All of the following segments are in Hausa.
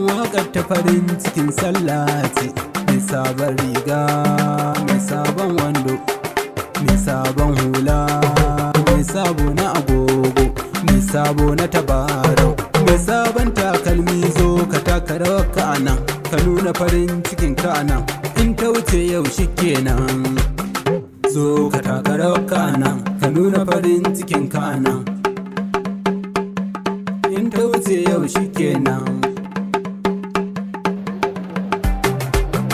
Waƙar ta farin cikin sallah ce. Mai sabon riga, mai sabon wando, mai sabon hula, mai sabo na agogo, mai sabo na tabarau, mai sabon takalmi, zo ka taka rawar ka anan, ka nuna farin cikin ka anan. In ta wuce yau shikenan. Zo ka taka rawar ka anan, ka nuna farin cikin ka anan. In ta wuce yau shikenan.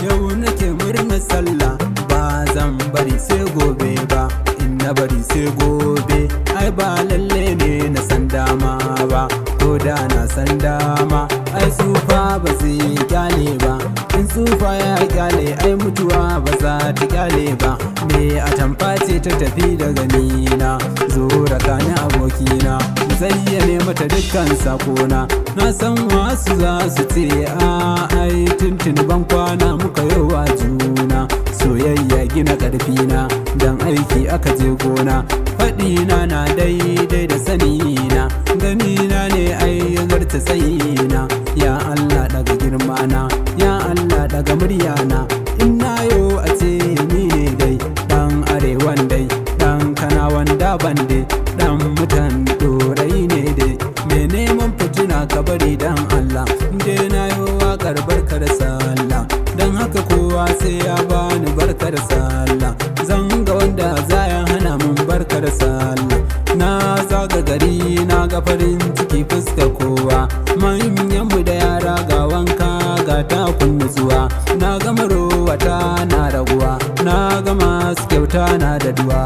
Yau nake murnar sallah, ba zan bari sai gobe ba. In na bari sai gobe, ai ba lalle ne na san dama ba. Ko da na san dama, ai tsufa ba zai kyale ba. In tsufa ya kyale, ai mutuwa ba za ta kyale ba. Me atamfa ce ta tafi daga nina, zo raka ni abokina, zayyane mata dukkan sakona. Na san wasu za su ce a ai tuntun ban kwana muka yi wa juna. Soyayya gina ƙarfina, dan aiki aka je gona. Faɗina na daidai da sanina, ganina ne ai ya zarta tsayina. Ya Allah daga girmana, ya Allah daga muryana. In na yo a ce ni ne dai dan arewan dai, dan kanawan daban dai, dan mutan dorai ne dai. Me neman fitina ka bari dan Allah. Je na yi waƙar barkar sallah, dan haka kowa sai ya bani barkar sallah. Zan ga wanda za ya hana mun barkar sallah. Na zaga gari, na ga farin ciki fuskar kowa, manyan mu da yara, ga wanka ga takun nutsuwa. Na ga marowata na raguwa, na ga masu kyauta na da duwa.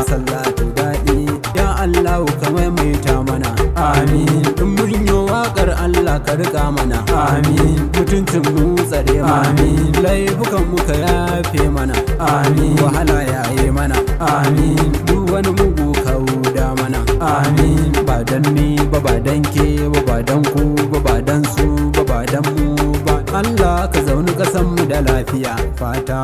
Sallah daɗi, ya Allah ka maimaita mana, amin. In mun yi waƙar, Allah ka riƙa mana, amin. Mutuncin mu tsare mana, amin. Laifukan mu ka yafe mana, amin. Wahala yaye mana, amin. Duk wani mugu kauda mana, amin. Ba dan ni ba, ba dan ke ba, ba dan ku ba, ba dan su ba, ba dan mu ba. Allah ka zauni ƙasan mu da lafiya. Fata.